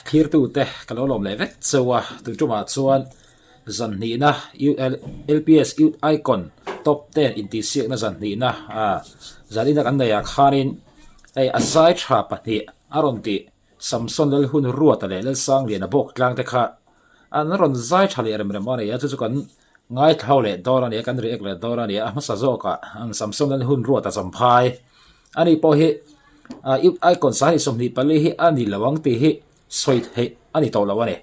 Thlirtute ka lo lawm leh vek cheu a, tun tumah chuan zan hnihna LPS Youth Icon Top 10 intihsiakna zan hnihna zan ina kan neih ah khanin hei a zai tha pahnih a rawn tih Samson Lalhun Ruata leh Lalsangliana bawk tlang te kha an rawn zai tha leh rem rem a ni a, chu chu kan ngaithla ho leh dawn a ni a, kan react leh dawn a ni a, a hmasa zawkah Samson Lalhun Ruata Champhai a ni pawh hi Youth Icon 24 hi a ni lo ang tih hi sawi theih a ni tawh lo a ni.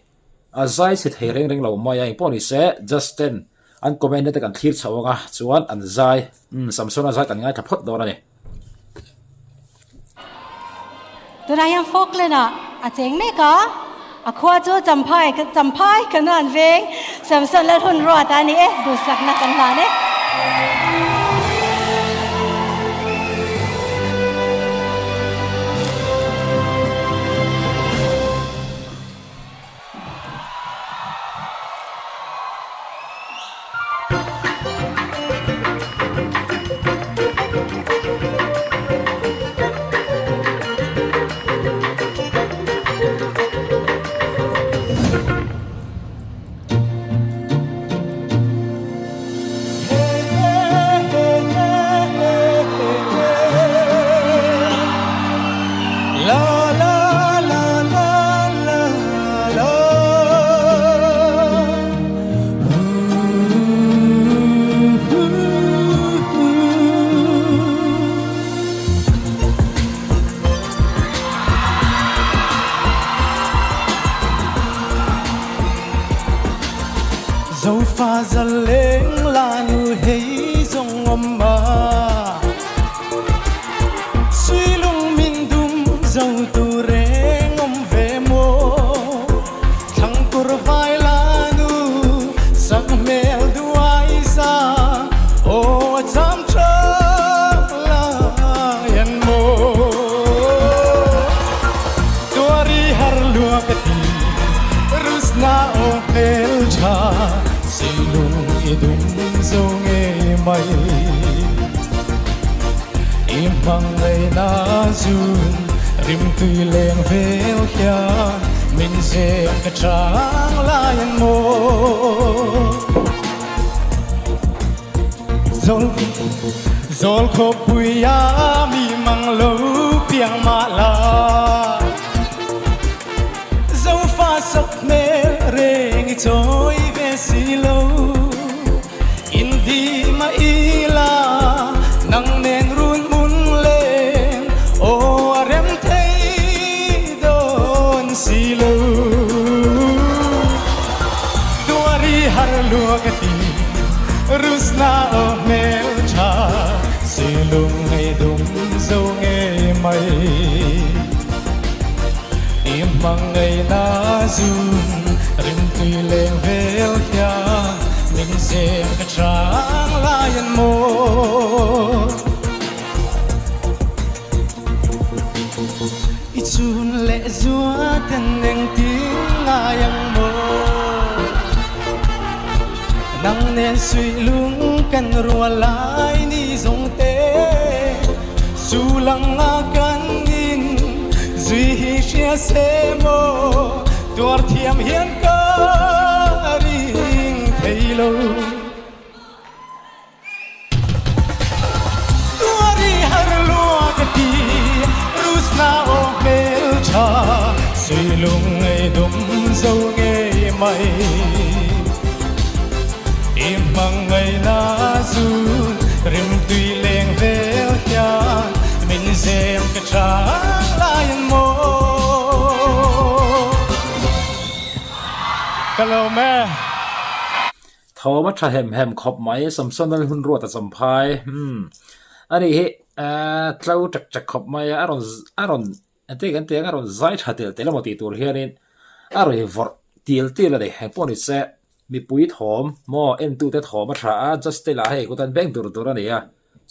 A zai chhe thei reng reng lo mai a, engpawh ni se Justin an comment na te kan thlir chho ang a, chuan an zai, umm Samsona zai kan ngaithla phawt dawn a ni. Tunah hian Falkland ah a cheng mek a, a khua chu Champhai, Champhai kan han veng, Samson Lalhun Ruat a ni e, duhsakna kan hlan e. Zofa zaleng lanu hei zong om ma Suilung min dum zo tu reng om ve mo Thlangkur vai lanu sak hmel duai za Aw a cham tha lai an mo Tuari har lua ka ti Rusna aw hmel tha Silung i dum zo ngei mai I hmangaihna zun rimtui leng vel hian min zem ka chang lai ang maw Zawl zawl khawpui a mi mang lo piang mah la Zofa sak hmel reng i chawi ve si lo Indi mah ila nang nen run hmun leng aw a rem thei dawn si lo. Tuari har lua ka ti Rusna aw hmel tha silung ngei dum zo ngei mai. I hmangaihna zun rimtui leng vel hian min zem ka chang lai an maw. I chun leh zua ten engtin ngai ang maw. Nang nen suih lung kan rual lai ni zawng te Su lang a kan in zui hi hria se maw Tuar thiam hian ka ring thei lo. Tuari har lua ka ti Rusna aw hmel tha Suilung ngei dum zo ngei mai I hmangaihna zun rimtui leng vel hian min zem ka chang lai an maw Ka lawm e. Thawm a tha hem hem khawp mai Samson a hun ruat a champhai umm a nih hi ahh tlo ṭek ṭek khawp mai a a rawn a rawn engtin kan tih ang a rawn zai tha tel tel emaw tih tur hianin a rawn vawrh tial tial a ni engpawh ni se mipui thawm maw entute thawm a tha a Justin ah hei kut an beng dur dur a ni a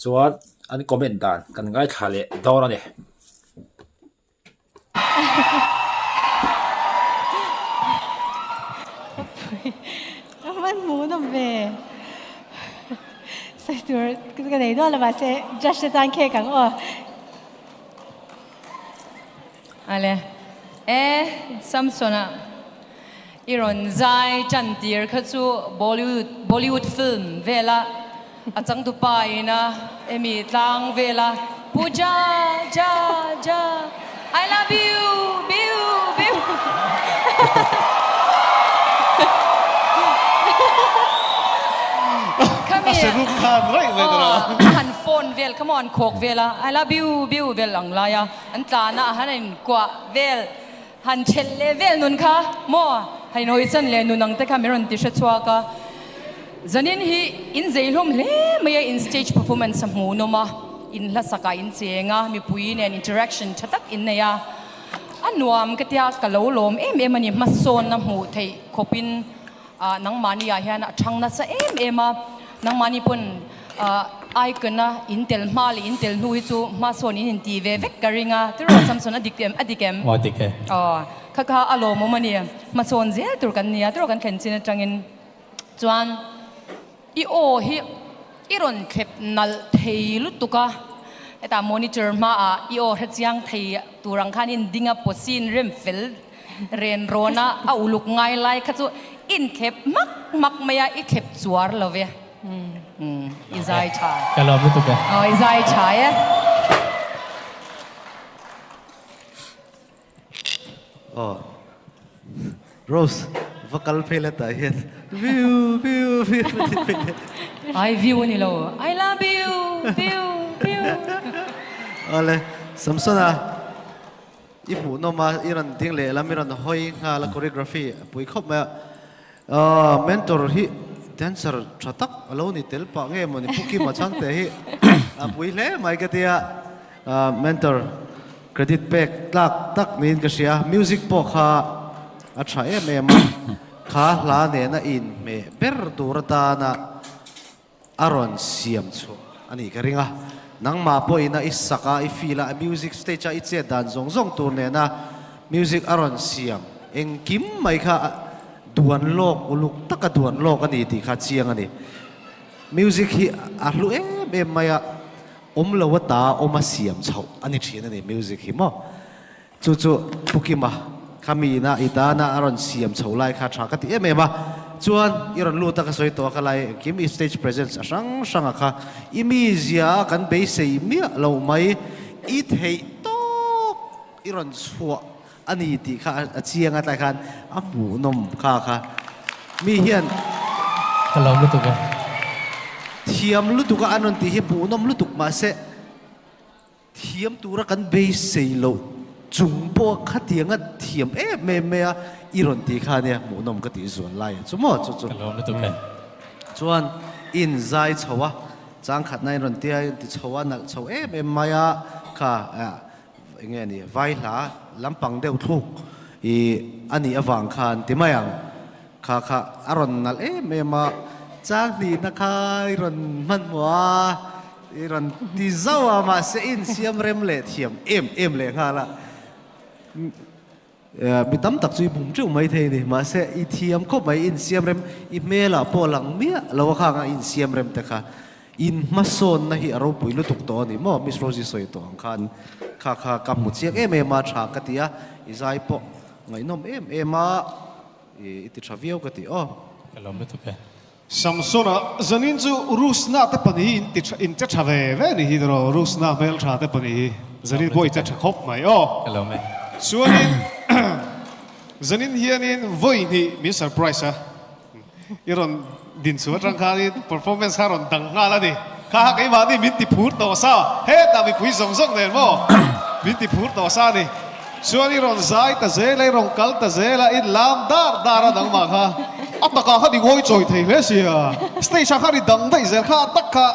chuan an comment dan kan ngaithla leh dawn a ni. A hman hmuh nawm ve. Sawi tur ka nei dawn lo mahse judge te tan khek ang aw. Ale. E Samsona i rawn zai tan tir kha chu Bollywood Bollywood film vela a changtupa ina emi tlang vela Pooja ja ja I love you biu biu A seruk khan raih mai ta lo. A han phone vel kha maw an khawk vel a I love you biu vel ang lai a an tlan a a han in kuah vel han thelh leh vel nun kha maw han in hawi chan leh nun ang te kha min rawn ti hre chhuak a zanin hi in zei hlawm hle mai a in stage performance a hmuh nawm a in hla sak ah in cheng a mipui nen interaction tha tak in nei a a nuam ka tia ka lo lawm em em a ni hmasawnna hmuh theih khawp in Ah nangmahni ah hian a thang nasa em em a, nangmahni pawn ah icon a in tel hma leh in tel hnu hi chu hma sawn in inti ve vek ka ring a, tiraw Samson a dik em a dik em? Aw a dik e. Aw kha kha a lawmawm a ni, hma sawn zel tur kan nia tiraw kan thlen chin atangin chuan i aw hi i rawn thlep nalh thei lutuk a, hetah monitor hmaah i aw hrechiang thei tur ang khan in ding a pawsin rem fel Ren rawna a uluk ngai lai kha chu inthlep hmak hmak mai a, i thlep chuar lo ve. I zai tha. Ka lawm lutuk e. Aw, i zai tha e. Aw, Rose, va kal phei la tah hian view, view, view a ti phei le. Ai view a ni lo, I love you, view, view. Awle, Samsona. I hmuhnawm a, i rawn ding lehlam i rawn hawi nghal a choreography a pui khawp mai a. Aaa mentor hi dancer tha tak a lo ni tel pah nge mawni Pu Kima Chhangte hi a pui hle mai ka tia. Aaa mentor credit pek tlak tak niin ka hria. Music pawh kha a tha em em a, kha hla nena inhmeh ber tur atana A rawn siam chhuah a nih ka ring a, nangmah pawhin a i sak a, i feel a, a music stage a i chet dan zawng zawng tur nena music a rawn siam engkim mai kha duan lawk uluk taka duan lawk a ni tih kha chiang a ni. Music hi a hlu em em mai a, awm lo ata awm a siam chhoh a ni thin a ni music hi maw. Chu chu Pu Kima kha mi ina i tana a rawn siam chho lai kha tha ka ti em em a, chuan i rawn lut a ka sawi tawh a ka lai engkim i stage presence a hrang hrang a kha i mizia a kan beisei miah lo mai i theih tawk i rawn chhuah a ni tih kha a chiang a tlai khan a hmuhnawm kha kha mi hian Ka lawm lutuk e. Thiam lutuk a an rawn tih hi hmuhnawm lutuk mahse Thiam tura kan beisei loh chung pawh khatianga thiam em em mai a i rawn ti kha nia hmuhnawm ka tih zuan lai a chu maw chu chu. Ka lawm lutuk e. Chuan in zai chho a, chang khatna in rawn tia in ti chho a nalh chho em em mai a kha eng nge ni vai hla lampang deuh thluk i a nih avang khan ti mai ang kha kha a rawn nalh em em a chang hnihna kha i rawn hmanhmawh a. I rawn ti zauh a, mahse i insiam rem leh thiam em em leh nghal a. Mi tam tak chu i bum teuh mai thei a ni, mahse i thiam khawp mai, i insiam rem, i hmelah pawh lang miah lo a khang a i insiam rem te kha. Inhmasawnna hi a ropui lutuk tawh a ni maw? Miss Rosie sawi tawh ang khan kha kha ka hmu chiang em em a, tha ka ti a, i zai pawh ngaihnawm em em a, i ti tha viau ka ti aw. Ka lawm lutuk e. Samsona, Zanin chu Rusna te pahnih hi in ti tha, in che tha ve ve ni hi tiraw, Rusna hmeltha te pahnih hi zanin pawh i che tha khawp mai aw. Ka lawm e. Chuanin zanin hianin vawi hnih min surprise a, i rawn din chhuah atang khanin performance kha rawn dang nghal a ni. Kha kha keimahni min ti phur tawh sa, hetah mipui zawng zawng nen maw min ti phur tawh sa a ni. Chuan i rawn zai ta zel a, i rawn kal ta zel a, i lam dar dar a nangmah kha. A takah khan i ngawi chawi thei hle sia. Stage ah khan i dang daih zel kha a tak kha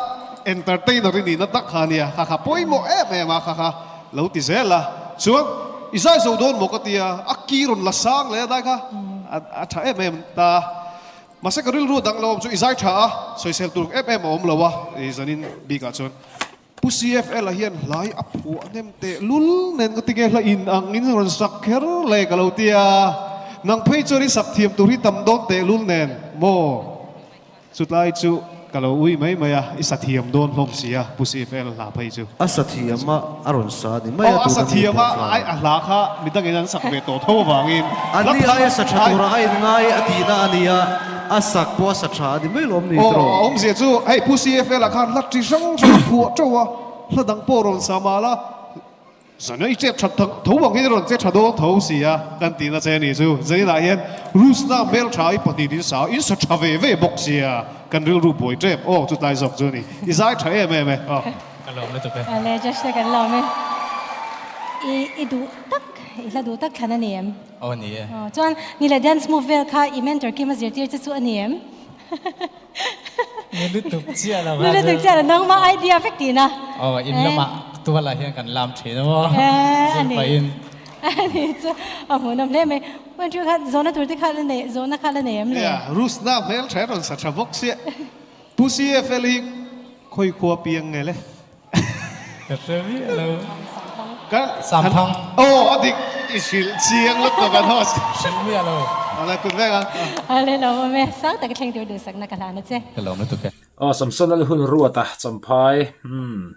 entertainer i nihna tak kha a nia. Kha kha pawimawh em em a, kha kha lo ti zel a. Chuan i zai zo dawn maw ka ti a, a ki rawn la sang leh a dai kha a tha em em ta. Mahse ka rilru dang lo awm chu i zai tha a, sawisel tur em em a awm lo a, i zanin bikah chuan. Pu CFL-a hian hlai a phuah hnem teh lul nen ka ti nge hla in ang in rawn sak kher le ka lo ti a, nang phei chuan i sak thiam tur hi tam dawn teh lul nen maw? Chutlai chu. Ka lo ui mai mai a, i sa thiam dawn hlawm si a, Pu CFL hla phei chu. A sa thiam a, a rawn sa a ni mai a Aw, a tuna sa mi thiam a, pawh khan. ai a hla kha midangin an sak ve tawh tho avangin An hla ni phal aia sa tha ai tura a inngai a tihna a nia, a sak pawh a sa tha a ni mai lawm ni Aw, tiraw? a awmzia chu hei Pu CFL ah khan hla chi hrang hrang a phuah teuh a, hla dang pawh rawn sa mah la, Zan i chet that tho ang hi rawn che tha dawn tho si a, kan tihna che ni chu. Zaninah hian Rusna hmeltha i pahnih in sa in sa tha ve ve bawk sia, kan rilru buai tep aw chu tlai zawk chu ni. I zai tha em em e aw. Ka lawm lutuk e. Ale Josh te kan lawm e. I i duh tak i hla duh tak thlan a ni em? Aw ni e. Aw chuan ni le dance move vel kha i mentor Kim a zirtir che chu a ni em? Ni lutuk chiah lo Ni lutuk chiah lo nangmah idea vek tihna. Aw in lamah tualah hian kan lam thin a maw Zir pahin. Ani chu a hmuhnawm hle mai. Andrew kha zawhna tur te kha la nei zawhna kha la nei em le? Nia Rusna hmel tha rawn sa tha bawk sia. Pu CFL hi khawi khua piang nge le? Ka hre miah lo. Ka Samthang. Aw a dik i hrilh chiang lutuk an host. Hrilh miah lo. Awle kut vek a. Awle lo awm e. Sang taka thleng tur duhsakna ka hlan a che. Ka lawm lutuk e. Aw Samson lal hun ruat a Champhai umm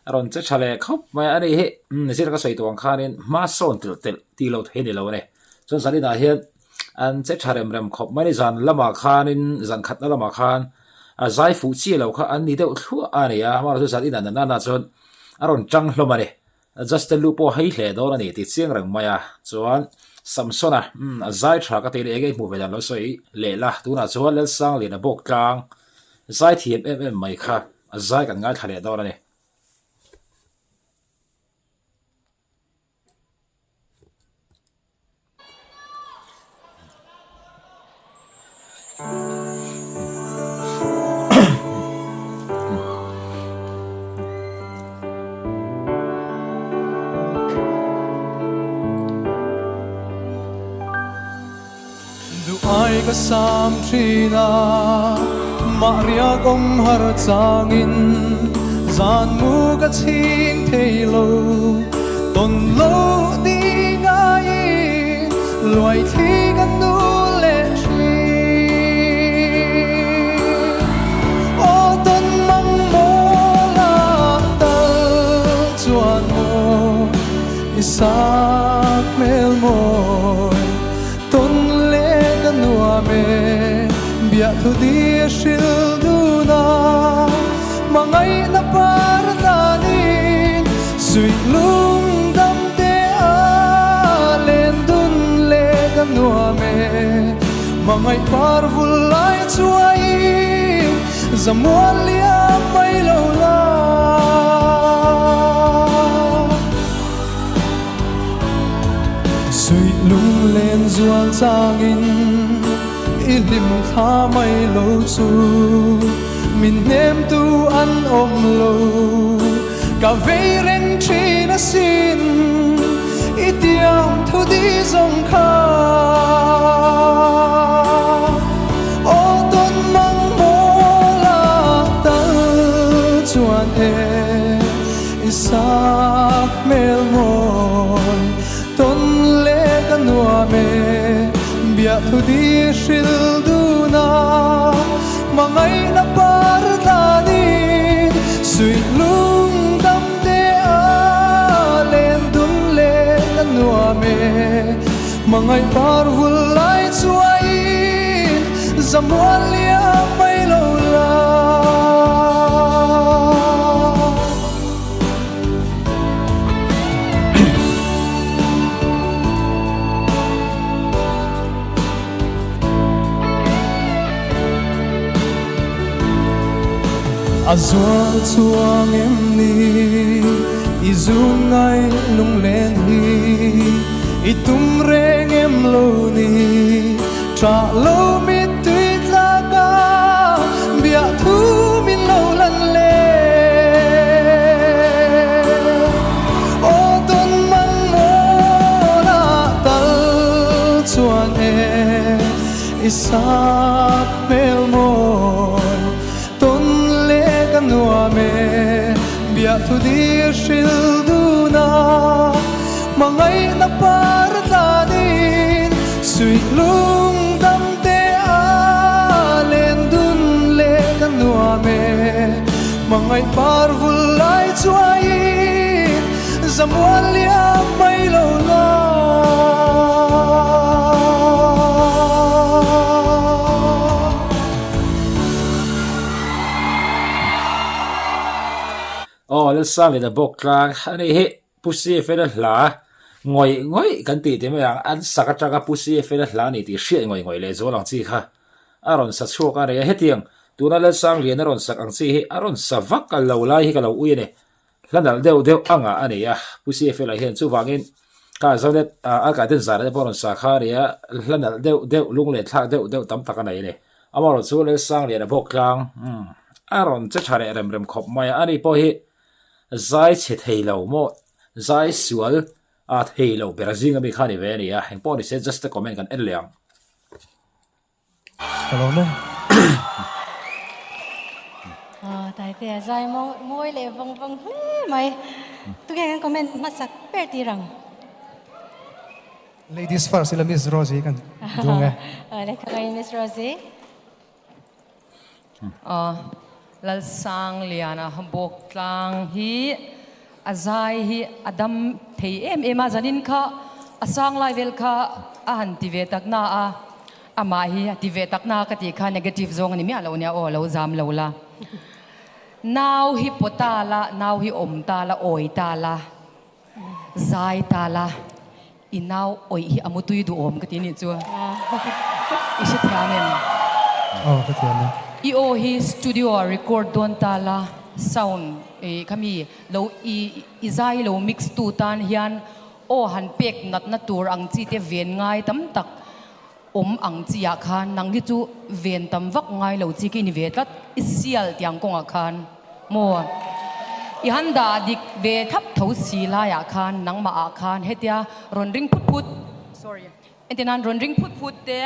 a rawn che tha leh khawp mai a ni hi umm zir ka sawi tawh ang khanin hma sawn telh telh tih loh theih a ni lo a ni. Chuan zaninah hian An che tha rem rem khawp mai ni zan lamah khanin zan khatna lamah khan a zai fuh chiah lo kha an ni deuh thluah a ni a, amaherawhchu chu zan inah na nana chuan a rawn tang hlawm a ni. Justin lu pawh a hei hle dawn a ni tih chiang reng mai a, chuan Samsona umm a zai tha ka ti leh enge i hmuh ve dan lo sawi leh la, tunah chuan Lalsangliana bawk tlang zai thiam em em mai kha a zai kan ngaithla leh dawn a ni. Duh ai ka sam thin a, mah riak awm har changin zan mu ka chhing thei lo, tawn lo ni ngaiin luai thli ka nu leh thin. Aw tawn mang mawl a tal chuan maw i sak hmel mawi. Tawn leh ka nuam e, biahthu di hril dun a, hmangaihna par danin suih lung dam te a len dun leh ka nuam e, hmangaih par vul lai chuaiin zamual liam mai lo la. Suih lunglen zual changin i hlim thla mai lo chu min hnemtu an awm lo ka vei reng thin asin i tiang thu di zawng kha aw tawn mang mawl a tal chuan e. I sak hmel mawi tawn leh ka nuam e, biahthu di hril dun a, hmangaihna par tlanin suih lung dam te a len dun leh ka nuam e, hmangaih par vul lai chuaiin zamual liam mai lo la. A zual chuang em ni i zun ngai lunglen hi i tum reng em lo ni tha lo mittui tlak a biah thu min lo lan le Aw tawn mang mawl ah tal chuan e i sak hmel mawi tawn leh ka nuam e biah thu dir hril dun a hmangaihna par tlanin suih lung dam te a len dun leh ka nuam e. Hmangaih par vul lai chuaiin zamual liam mai lo la. Aw Lalsanglina bawk tlang a nih hi. Pu CFL-a hla ngawih ngawih kan tih tih mai ang, an sak atanga Pu CFL-a hla a ni tih hriat ngawih ngawih leh zual ang chi kha a rawn sa chhuak a nei a. Hetiang tuna Lalsanglian a rawn sak ang chi hi a rawn sa vak a lo lai hi ka lo ui a ni. Hla nalh deuh deuh anga a nei a Pu CFL-a hian chuvangin kha Zonet a Garden zan te pawh a rawn sa kha a ni a, hla nalh deuh deuh lunglen thlak deuh deuh tam tak a nei a ni. Amaherawhchu Lalsangliana bawk tlang a rawn che tha leh rem rem khawp mai a, ani pawh hi Zai chhe thei lo maw? Zai sual a thei lo ber zing ami kha ni ve a ni a, engpawh ni se just a comment kan en leh ang. Ka lawm e. Aw Taitea zai mawi leh vawng vawng hle mai. Tunge kan comment hmasak ber tir ang? Ladies first ila Miss Rosie kan duang e. Awle ka ngai Miss Rosie. Lalsangliana Bawktlang hi a zai hi a dam thei em em a, zanin kha a sang lai vel kha a han ti ve tak na a, amah hi a ti ve tak na ka tih kha negative zawng a ni miah lo nia aw, lo zam lo la. Nau hi paw ta la, nau hi awm ta la, awi ta la. Zai ta la, i nau awih hi a mutui duhawm ka ti nih chu. I hrethiam em? Aw, ka thiam e. I aw hi studio ah record dawn ta la, sound i khami lo i i zai lo mix tu tan hian aw han pek natna tur ang chi te ven ngai tam tak awm ang chi ah khan nang hi chu ven tam vak ngai lo chi khi ni ve tlat i sial tiang kawngah khan maw i han dah dik ve thap tho si laiah khan nangmah ah khan hetia rawn ring phut phut sorry entir nan rawn ring phut phut te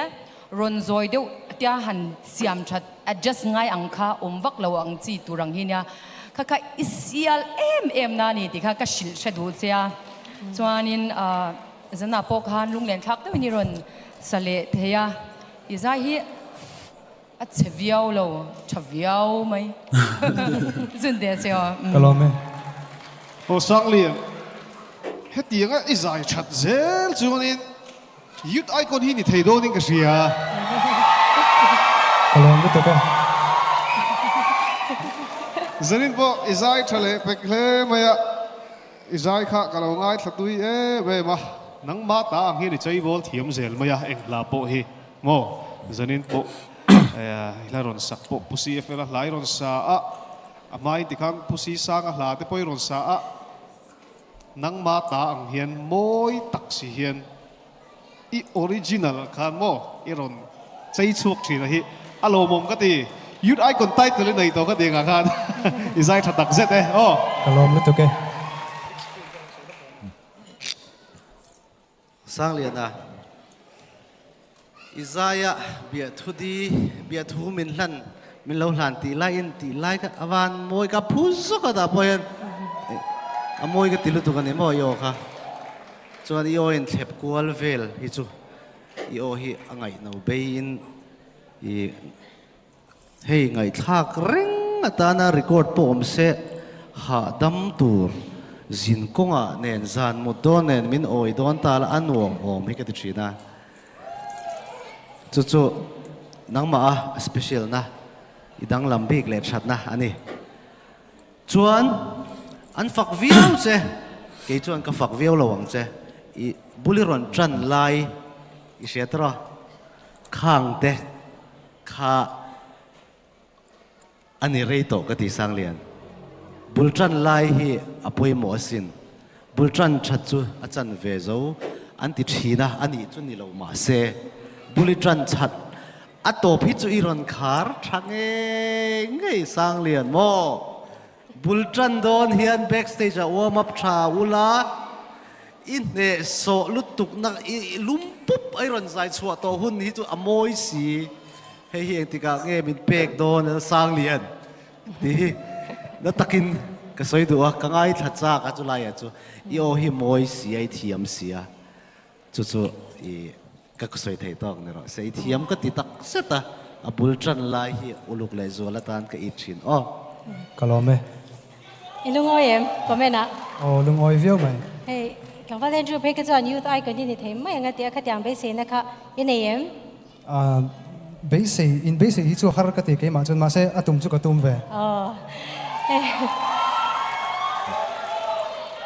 rawn zawi deuh tia han siam that adjust ngai ang kha awm vak lo ang chi tur ang hi nia kha kha i sial em em na ni tih kha ka hrilh hre duh che a chuanin ah. Zanah pawh khan lunglen thlak deuhin i rawn sa leh thei a, i zai hi a chhe viau lo, tha viau mai. Zun teh che aw. Ka lawm e. Aw Sanglian, hetianga i zai that zel chuanin Youth Icon hi ni thei dawnin ka hria. Ka lawm lutuk e. Zanin pawh i zai tha leh pek hle mai a. I zai kha ka lo ngaithla tui em em a, nangmah ta ang hian i cheibawl thiam zel mai a, eng hla pawh hi maw zanin pawh i hla rawn sak pawh Pu CFL a hla i rawn sa a, a hmain tikhan Pu Sisanga hla te pawh i rawn sa a, nangmah ta ang hian mawi tak si hian I original khan maw i rawn chei chhuak thin a hi a lawmawm ka ti. Youth Icon title i nei tawh ka ti engah khan i zai tha tak zet e aw. Ka lawm lutuk e. Sangliana, i zaia biahthu di, biahthu min hlan, min lo hlan tih lai in tih lai kha a van mawi ka phu zawk a dah pawh hian a mawi ka ti lutuk a ni maw i aw kha. Chuan i aw in thlep kual vel hi chu i aw hi a ngaihno bei in i hei ngaihthlak reng atana record pawh awm se hahdam tur zin kawngah nen zan mut dawn nen min awi dawn ta la a nuam awm hi ka ti thin a. Chu chu nangmah a special na i danglam bik leh thatna a ni. Chuan an fak viau che, kei chuan ka fak viau lo ang che, i bul i rawn tan lai i hria tawh a, khang te kha a ni rei tawh ka ti Sanglian. Bul tan lai hi a pawimawh asin, bul tan that chu a chan ve zo an ti thin a, a nih chu ni lo mahse bul i tan that A tawp hi chu i rawn khar tha ngei ngei Sanglian maw? Bul tan dawn hian backstage ah warm up tha ula, i hnehsawh lutuk na i lum pup a i rawn zai chhuah tawh hun hi chu a mawi si. Hei hi engtikah nge min pek dawn a Sanglian tih hi na takin ka sawi duh a, ka ngaithla chak a chulaiah chu i aw hi mawi si a i thiam si a. Chu chu i ka sawi thei tawk ni rawh se. I thiam ka ti tak zet a, a bul tan lai hi uluk leh zual atan ka it thin aw. Ka lawm e. I lungawi em? Comment ah. Aw lungawi viau mai. Hei tlangval Andrew phei kha chuan Youth Icon i ni thei mai ang a tia khatiang beiseina kha i nei em? Aaa beisei in beisei hi chu har ka ti keimah chuan mahse a tum chu ka tum ve. Aw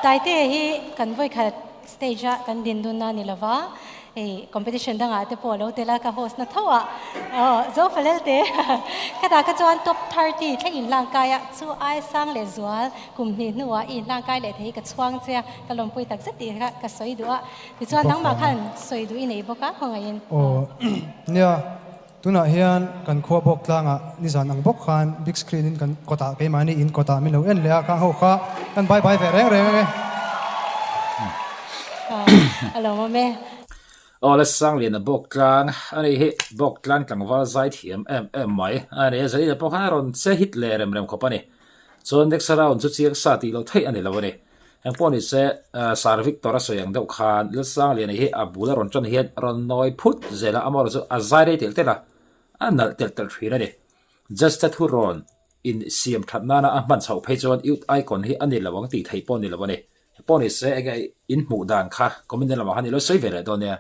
Taite hi kan vawikhat Stage a kan din dun a ni lova, hei competition dangah te pawh a lo tel a, ka host na tho a, aw Zofalel te khatah kha chuan top 30 thleng inhlang kai a, chu ai sang leh zual kum hnih hnuah i inhlang kai leh thei ka chhuang che a, ka lawmpui tak zet tih kha ka sawi duh a, tichuan nangmah khan sawi duh i nei bawk a, khawngaihin. Aw nia, tunah hian kan khua bawk tlangah nizan ang bawk khan big screen in kan kawtah keimahni in kawtah min lo en leh a, khang ho kha kan bye bye ve reng reng ang e. A lo awm e. Aw la Sangliana bawk tlang a nih hi, bawk tlang tlangval zai thiam em em mai a ni a, Zalina pawh khan a rawn che hit leh rem rem khawp a ni. Chuan next round chu chiang sa tih loh theih a ni lo a ni. Eng pawh ni se, Sir Victor a sawi ang deuh khan Lalsangliana hi a bul a rawn tan hian rawn nawi phut zel a, amaherawhchu chu a zai rei telh telh a, a nalh telh telh thin a ni. Just a thu rawn in siam that nana a hman chhoh phei chuan Youth Icon hi a ni lo ang tih theih pawh a ni lo a ni. Eng pawh ni se, enge in hmuh dan kha comment lamah khan i lo sawi ve leh dawn nia.